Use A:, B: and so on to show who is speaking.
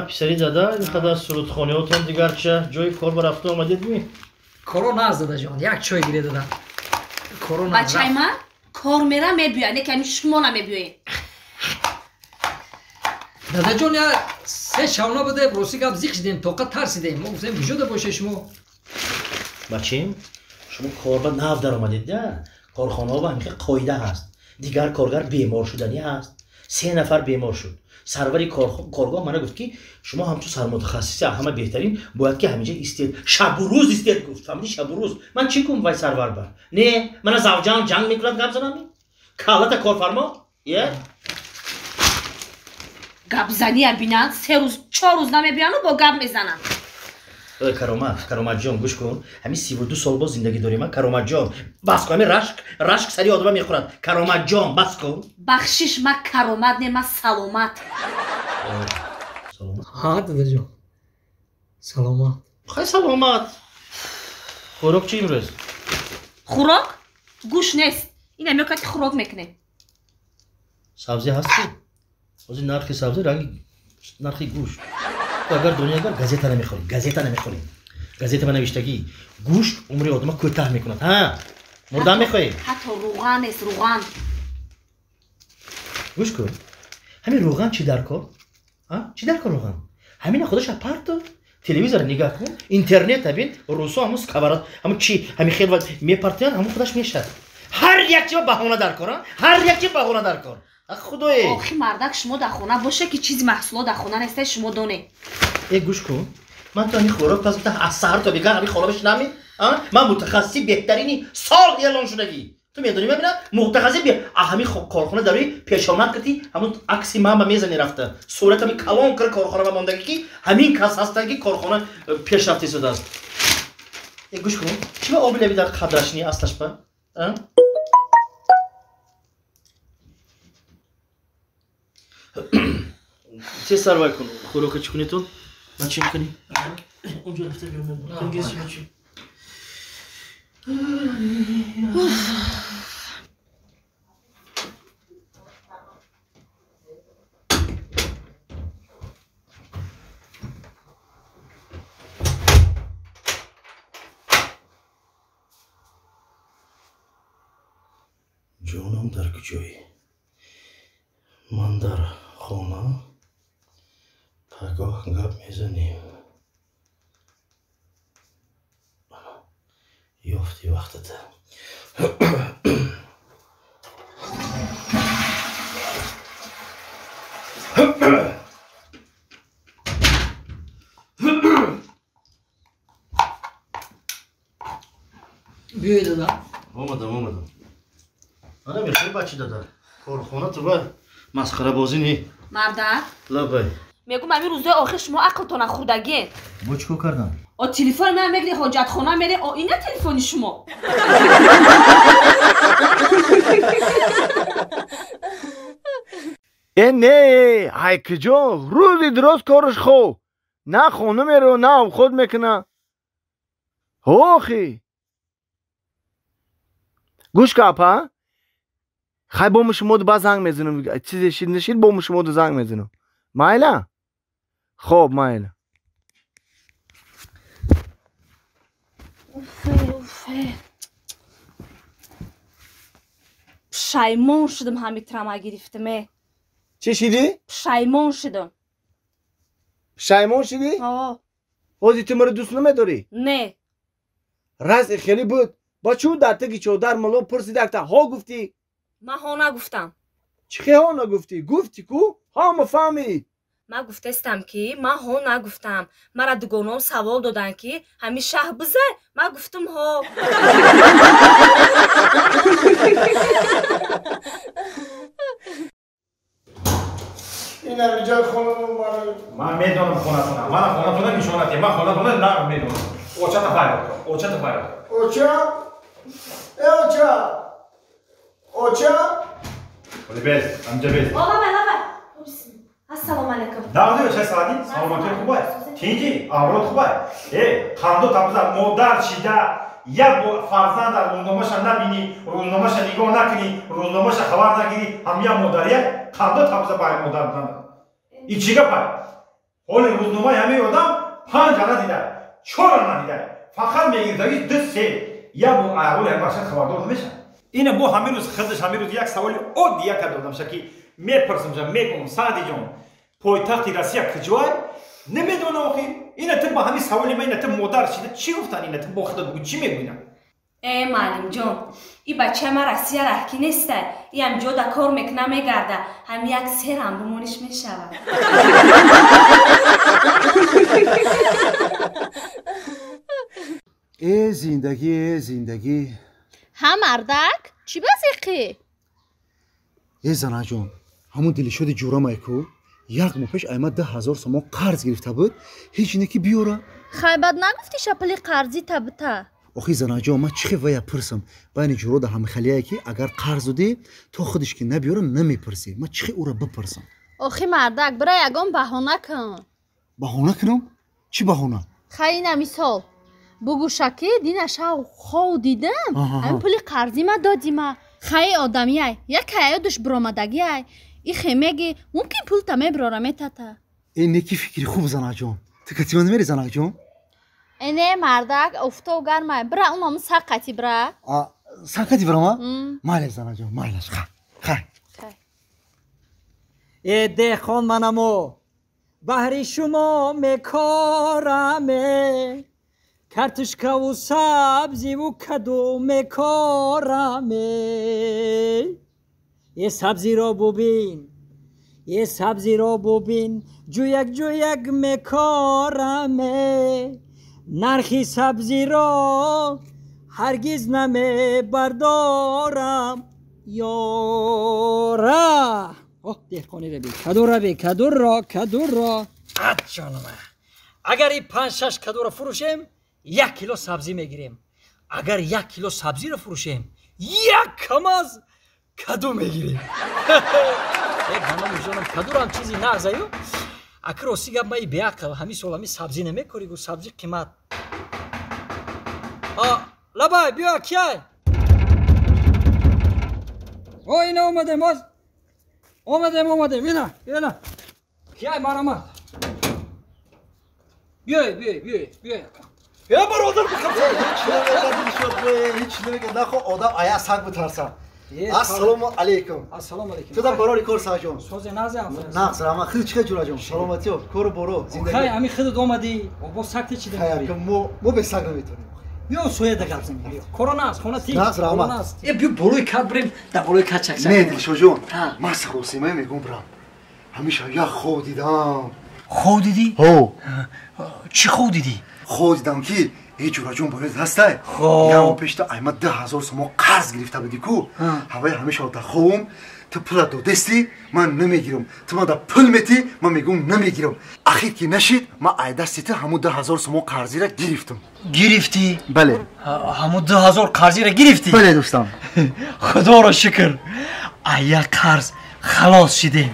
A: Писари дада, ин қадар сурудхониҳотон дигарча ҷои кор ба рафта омадед ми?
B: Коро наз, дадаҷон, як чой гире дада. Коро наз.
C: Бачаи ман кор мера мебиёяд, не ки ҳамин шумо намебиёед.
B: Дадаҷон, я се шавна буде, рости гап зиқ шидем, тоқат тарсидем. Мо гуфтем куҷода боше шумо?
A: Бачем, шумо кор ба нав даромадед, да? Корхонаҳо ба ҳамин қоида ҳаст. Дигар коргар бемор шуданӣ ҳаст. 3 нафар бемор шуд. Сарвари коргоҳ мана гуфт, ки шумо ҳамчун сармутахассиси ҳама беҳтарин бояд ки ҳаминҷа истед, шабу рӯз истед, гуфт. Фаҳмидӣ, шабу рӯз. Ман чӣ кун вай сарвар ба? Не, мана завҷам ҷанг мекунад, гап занам? Калата корфармо? Е?
C: Гапзания бинанд, 3 рӯз, 4 рӯз намебиянду бо гап мезананд.
A: Ой, Каромат, Кароматҷон, гӯш кун. Ҳамин 32 сол боз зиндагӣ дорем, а? Кароматҷон, бас кун, ҳамин рашк сари одама мехӯрад. Кароматҷон, бас кун.
C: Бахшиш, ма Каромат не, ма Саломат.
A: Саломат?
B: Ҳа, дадаҷон. Саломат.
A: Хай, саломат. Хӯрок чӣ имрӯз?
C: Хӯрок? Гӯш нест. Ина мекати хӯрок мекунем.
A: Сабзӣ ҳаст? Ҳозир нархи сабзӣ ранги нархи гӯшт. Агар донӣ, агар газета намехӯрӣ, газета намехӯрӣ. Газета ба навиштагӣ гӯшт умри одама кӯтаҳ мекунад. Ҳа, мурдан мехоҳӣ?
C: Ҳатто руған нест, руған.
A: Гӯш кун. Ҳамин руған чӣ дар кор? Ҳа? Чӣ дар кор руған? Ҳамина худаша парто. Телевизор нигаҳ кун, интернет бин, русо ҳамун сковород, ҳамун чӣ, ҳамин хел мепартоянд, ҳамун худаш мешад. Ҳар як чи баҳона дар кор, ҳар як чи баҳона дар кор. Худое.
C: Охи мардак, шумо дар хона боше ки чизи маҳсулот дар хона несте, шумо донед.
A: Э, гӯш кун. Ман то ҳамин хӯрок пас гуфта аз саҳар то бегаҳ ҳамин хона бишинам? Ман мутахассиси беҳтарини сол эълон шудагӣ. Ту медонӣ, мебина мутахассис ҳамин корхона дар рӯи пешомад кардӣ, ҳамун акси ман ба мезани рафта. Сурат ҳамин калон кар корхона ба мондагӣ ки ҳамин кас ҳастанд ки корхона пешрафта истодааст. Э, гӯш кун. Чӣ ба оби лаби дар қадраш не аслаш ба? Тез сарвай кун, хӯрока чӣ кунед ту? Ман чӣ мекунӣ? Онҷо рафта биём. Чӣ? Ҷонам дар куҷоӣ? Ман дар хона, пагоҳ гап мезанем. Ёфти вақтата.
B: Биёед, дада.
A: Омадам, омадам. Ана мехоҳӣ, бачи дада? Корхона ту ба масхарабозӣ не.
C: Мардак?
A: Лабай.
C: Мегӯм, ҳамин рӯзои охир шумо ақлтона хӯрдагиен.
A: Бо чӣ кор кардам?
C: О телефони ман мегири, ҳоҷатхона мере, о ина телефони шумо.
D: Э не, ҳайкиҷон, рӯзи дуроз кораш хоб. На хона меро, на обход мекуна. Охи. Гӯш ка, апа? Хай бо мушумоду ба занг мезанам. Чизе шид нашид, бо мушумоду занг мезанам. Майла? Хоб, майла.
C: Уфе, уфе. Пушаймон шудам, ҳами трама гирифтаме.
D: Чӣ шидӣ?
C: Пушаймон шудам.
D: Пушаймон шидӣ?
C: Ҳо.
D: Ҳозир ту маро дӯст намедорӣ?
C: Не.
D: Разъи хеле буд. Ба чун дар таги чодар мало пурсидакта ҳо гуфтӣ?
C: Ман ҳо нагуфтам.
D: Чӣ хе ҳо нагуфтӣ? Гуфтӣ ку? Ҳама фаҳмид.
C: Ман гуфтаистам ки ман ҳо нагуфтам. Мара дугоном савол доданд ки ҳамин шаҳр бизай, ман гуфтам ҳо.
D: Ин ҳамин ҷои хонамон барои.
E: Ман медонам хонатона. Мана хонатона нишонате. Ман хонатона нағз медонам. Очата фарёд кун. Очата фарёд кун.
D: Оча? Э, оча? Оча?
E: Оли без, ҳамҷа без.
C: О, лабай, лабай. Ассалому алайкум.
E: Нағзи оча Саъдӣ, саломатии хубай. Тинҷи, авлод хубай. Э, қандо табза модар шида, як фарзанда рӯзномаша набинӣ, рӯзномаша нигоҳ накунӣ, рӯзномаша хабар нагирӣ, ҳам як модария. Қандо табза бай модар будан. И чӣ гапай? Ҳоли рӯзномаи ҳамаи одам 5 ана дида, 4 ана дида. Фақат мегирдаги 2-3. Я бо аҳволи ҳамин бача хабардор намешавад. Ина бо ҳамин рӯз худаш ҳамин рӯз як саволи оддӣ як додамша ки мепурсамша, мегӯм Саъдиҷон, пойтахти Россия куҷоай? Намедонам охи. Ина ту ба ҳамин саволи ман, ина ту модар шида чӣ гуфтан? Ина ту бо худат бугӯ чӣ мегӯӣ?
C: Э муаллимҷон, и бачаи ман Россия раҳкӣ нестай. И ҳам ҷода кор мекуна мегарда. Ҳам як серам бумониш мешавад.
F: Э зиндагӣ, э зиндагӣ.
G: Ҳа мардак, чӣ базиқӣ?
F: Э занаҷон, ҳамун дилишоди ҷурамай ку як моҳ пеш ай ман 10 000 сомон қарз гирифта буд, ҳеҷ не ки биёра.
G: Хай бад нагуфтӣ шапали қарзӣ табита.
F: Охи занаҷон, ман чӣ хел вая пурсам? Байни ҷурода ҳамихалияе ки агар қарз додӣ, то худаш ки набиёра намепурсӣ. Ман чӣ хел ӯра бипурсам?
G: Охи мардак, бира ягон баҳона кун.
F: Баҳона кунам? Чӣ баҳона?
G: Хай ина мисол. Бугӯша ки дина шав хов дидам, ҳамин пули қарзӣ ма додӣ ма. Хай одамияй, як ҳаёдуш биромадагиай. Ихе меги, мумкин пулта мебирора метата.
F: Э неки фикри хуб занаҷон. Ту катима намери занаҷон?
G: Э не мардак, офтоб гармай. Бира унам сақати бира.
F: Сақати бирама? Майлаш занаҷон, майлаш. Хай, хай.
B: Э деҳқон манамо, баҳри шумо мекораме. Картошкаву сабзиву каду мекораме. Е сабзиро бубин, е сабзиро бубин, ҷӯяк ҷӯяк мекораме. Нархи сабзиро ҳаргиз намебардорам. Ёра! Оҳ, деҳқони раби, каду раби, кадуро, кадуро. Ад ҷонама. Агар и 5-6 кадуро фурӯшем, 1 кило сабзӣ мегирем. Агар 1 кило сабзиро фурӯшем, як камаз каду мегирем. Э баному ҷонам, кадурам чизи нағзаю. Аки рости гап маи беақл, ҳамин сол ҳамин сабзӣ намекорӣ, гу сабзӣ қимат. А, лабай, биё кияй. О, ина омадем, оз. Омадем, омадем, ина, ина. Кияй марама. Биёй, биёй, биёй, биёй.
F: Э бародар, ҳеҷ намегӯяд, нахо одам ая саг битарсад. Ассалому алайкум.
B: Ассалому алайкум.
F: Ту да барори кор саҷон.
B: Созе назам.
F: Нағз, раҳмат. Худ чӣ ҷураҷон? Саломатиё, кору боро, зиндагӣ.
B: Хай, ами худат омадӣ, бо саг ти чӣ
F: дем? Мо бе саг наметавонем.
B: Биё соя да гап занем. Биё. Корона аст, хона ти.
F: Нағз, раҳмат.
B: Э биё болои кат бирем, дар болои кат чак-чак.
F: Не, Дилшоҷон, ман саросимае мегӯм бирам. Ҳамеша як хоб дидам.
A: Хоб дидӣ?
F: Ҳо.
A: Чӣ хоб дидӣ?
F: Хоб дидам ки э ҷураҷон бояд ҳастай.
A: Хоб.
F: Як пешта айма 10 000 сомон қарз гирифта будӣ ку. Ҳаваи ҳамеша дар хобум ту пула додестӣ, ман намегирам. Ту ман дар пул метӣ, ман мегӯм намегирам. Ахир ки нашид, ман ай дасти ту ҳамун 10 000 сомон қарзира гирифтам.
A: Гирифтӣ?
F: Бале.
A: Ҳамун 2000 қарзира гирифтӣ?
F: Бале дӯстам.
A: Худоро шукр. Ай як қарз халос шидем.